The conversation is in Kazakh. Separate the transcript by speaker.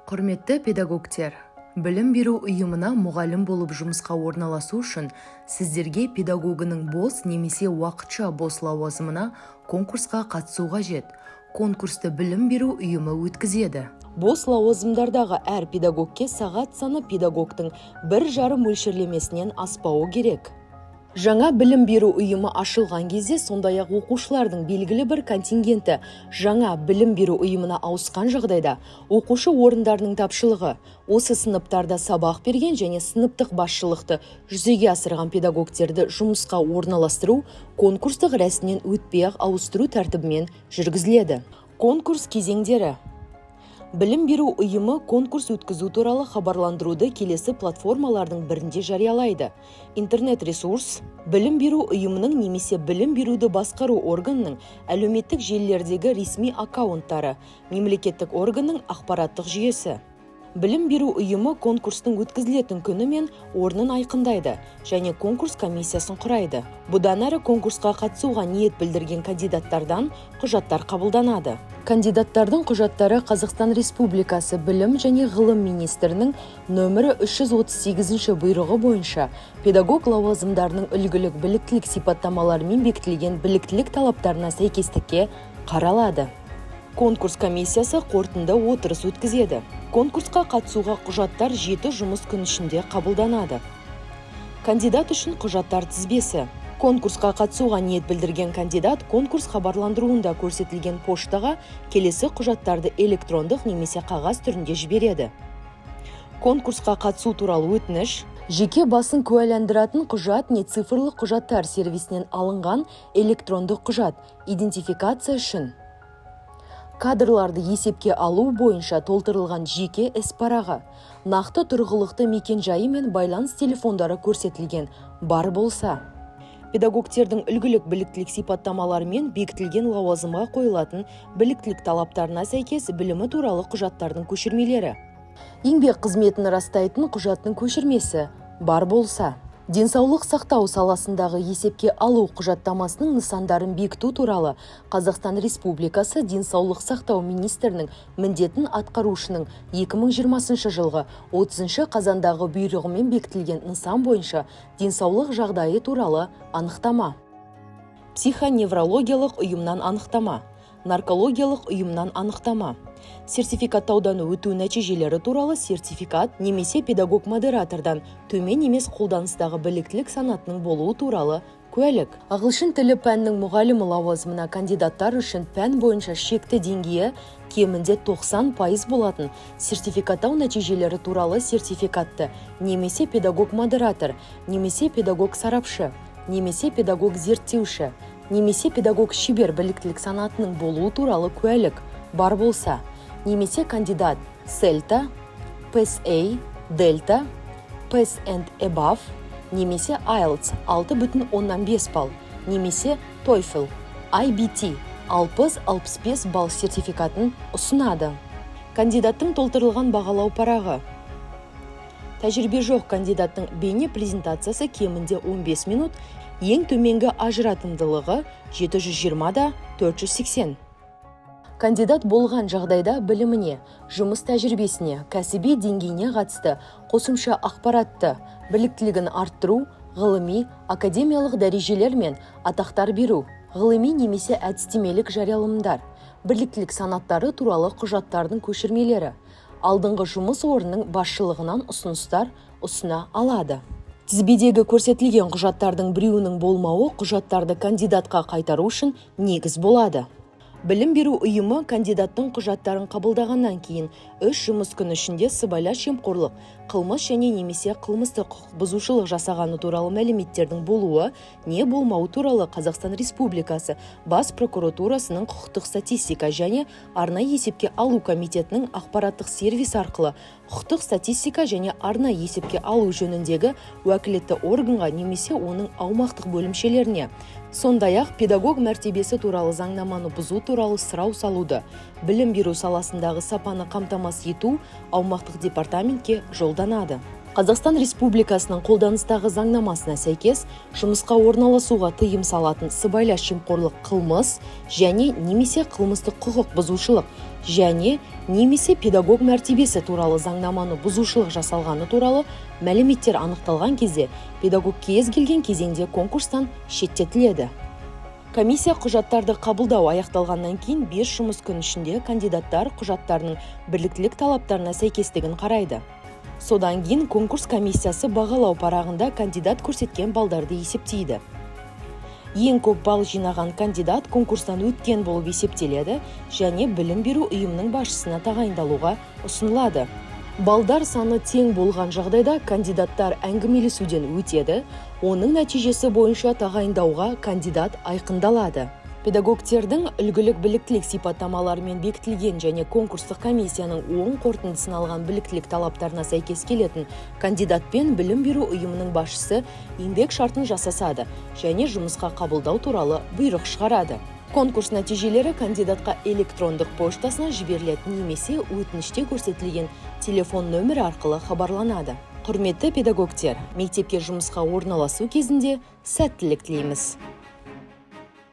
Speaker 1: Құрметті педагогтер! Білім беру ұйымына мұғалім болып жұмысқа орналасу үшін сіздерге педагогының бос немесе уақытша бос лауазымына конкурсқа қатысу қажет. Конкурсты білім беру ұйымы өткізеді. Бос лауазымдардағы әр педагогке сағат саны педагогтың 1,5 мөлшерлемесінен аспауы керек. Жаңа білім беру ұйымы ашылған кезде, сондай-ақ оқушылардың белгілі бір контингенті жаңа білім беру ұйымына ауысқан жағдайда, оқушы орындарының тапшылығы, осы сыныптарда сабақ берген және сыныптық басшылықты жүзеге асырған педагогтерді жұмысқа орналастыру конкурстық рәсімнен өтпей-ақ ауыстыру тәртібімен жүргізіледі. Конкурс кезеңдері. Білім беру ұйымы конкурс өткізу туралы хабарландыруды келесі платформалардың бірінде жариялайды: интернет-ресурс, білім беру ұйымының немесе білім беруді басқару органының әлеуметтік желілердегі ресми аккаунттары, мемлекеттік органның ақпараттық жүйесі. Білім беру ұйымы конкурстың өткізілетін күні мен орнын айқындайды және конкурс комиссиясын құрайды. Бұдан әрі конкурсқа қатысуға ниет білдірген кандидаттардан құжаттар қабылданады. Кандидаттардың құжаттары Қазақстан Республикасы Білім және ғылым министрінің нөмірі 338 бұйрығы бойынша педагог лауазымдарының үлгілік біліктілік сипаттамаларымен бекітілген біліктілік талаптарына сәйкестікке қаралады. Конкурс комиссиясы қорытынды отырыс өткізеді. Конкурсқа қатысуға құжаттар 7 жұмыс күн ішінде қабылданады. Кандидат үшін құжаттар тізбесі. Конкурсқа қатысуға ниет білдірген кандидат конкурс хабарландыруында көрсетілген поштаға келесі құжаттарды электрондық немесе қағаз түрінде жібереді: конкурсқа қатысу туралы өтініш, жеке басын куәландыратын құжат не цифрлық құжаттар сервисінен алынған электрондық құжат, идентификация үшін кадрларды есепке алу бойынша толтырылған жеке іс парағы, нақты тұрғылықты мекенжайы мен байланыс телефондары көрсетілген, бар болса, педагогтердің үлгілік біліктілік сипаттамаларымен бекітілген лауазымға қойылатын біліктілік талаптарына сәйкес білімі туралы құжаттардың көшірмелері, еңбек қызметін растайтын құжаттың көшірмесі, бар болса, денсаулық сақтау саласындағы есепке алу құжаттамасының нысандарын бекіту туралы Қазақстан Республикасы денсаулық сақтау министрінің міндетін атқарушының 2020 жылғы 30 қазандағы бұйрығымен бекітілген нысан бойынша денсаулық жағдайы туралы анықтама, психоневрологиялық ұйымнан анықтама, наркологиялық ұйымнан анықтама, сертификаттаудан өту нәтижелері туралы сертификат немесе педагог-модератордан төмен емес қолданыстағы біліктілік санатының болуы туралы куәлік. Ағылшын тілі пәнінің мұғалімі лауазымына кандидаттар үшін пән бойынша шекті деңгейі кемінде 90% болатын сертификаттау нәтижелері туралы сертификатты немесе педагог-модератор немесе педагог-сарапшы немесе педагог-зерттеуші немесе педагог-шебер біліктілік санатының болуы туралы куәлік, бар болса, немесе кандидат CELTA, PACE A, Delta, Pass and Above немесе IELTS 6,5 балл немесе TOEFL IBT 60-65 балл сертификатын ұсынады. Кандидаттың толтырылған бағалау парағы. Тәжірибе жоқ кандидаттың бейне презентациясы кемінде 15 минут, ең төменгі ажыратымдылығы 720 да 480. Кандидат болған жағдайда біліміне, жұмыс тәжірибесіне, кәсіби деңгейіне қатысты қосымша ақпаратты, біліктілігін арттыру, ғылыми, академиялық дәрежелер мен атақтар беру, ғылыми немесе әдістемелік жарияланымдар, біліктілік санаттары туралы құжаттардың көшірмелері, алдыңғы жұмыс орнының басшылығынан ұсыныстар ұсына алады. Тізбедегі көрсетілген құжаттардың біреуінің болмауы құжаттарды кандидатқа қайтару үшін негіз болады. Білім беру ұйымы кандидаттың құжаттарын қабылдағаннан кейін 3 жұмыс күні ішінде сыбайлас жемқорлық қылмыс және немесе қылмыстық құқық бұзушылық жасағаны туралы мәліметтердің болуы не болмауы туралы Қазақстан Республикасы Бас прокуратурасының құқықтық статистика және арнайы есепке алу комитетінің ақпараттық сервисі арқылы құқықтық статистика және арнайы есепке алу жөніндегі уәкілетті органға немесе оның аумақтық бөлімшелеріне, сондай-ақ педагог мәртебесі туралы заңнаманы бұзу туралы сұрау салуды білім беру саласындағы сапаны қамтамасыз ету аумақтық департаментке жолданады. Қазақстан Республикасының қолданыстағы заңнамасына сәйкес жұмысқа орналасуға тыйым салатын сыбайлас жемқорлық қылмыс және немесе қылмыстық құқық бұзушылық Және немесе педагог мәртебесі туралы заңнаманы бұзушылық жасалғаны туралы мәліметтер анықталған кезде педагог кез келген кезеңде конкурстан шеттетіледі. Комиссия құжаттарды қабылдау аяқталғаннан кейін 5 жұмыс күн ішінде кандидаттар құжаттарының біліктілік талаптарына сәйкестігін қарайды. Содан кейін конкурс комиссиясы бағалау парағында кандидат көрсеткен балдарды есептейді. Ең көп балл жинаған кандидат конкурстан өткен болып есептеледі және білім беру ұйымының басшысына тағайындалуға ұсынылады. Балдар саны тең болған жағдайда кандидаттар әңгімелесуден өтеді, оның нәтижесі бойынша тағайындауға кандидат айқындалады. Педагогтердің үлгілік біліктілік сипаттамаларымен бекітілген және конкурстық комиссияның оң қорытындысын алған біліктілік талаптарына сәйкес келетін кандидатпен білім беру ұйымының басшысы еңбек шартын жасасады және жұмысқа қабылдау туралы бұйрық шығарады. Конкурс нәтижелері кандидатқа электрондық поштасына жіберіледі немесе өтініште көрсетілген телефон нөмірі арқылы хабарланады. Құрметті педагогтер, мектепке жұмысқа орналасу кезінде сәттілік тілейміз!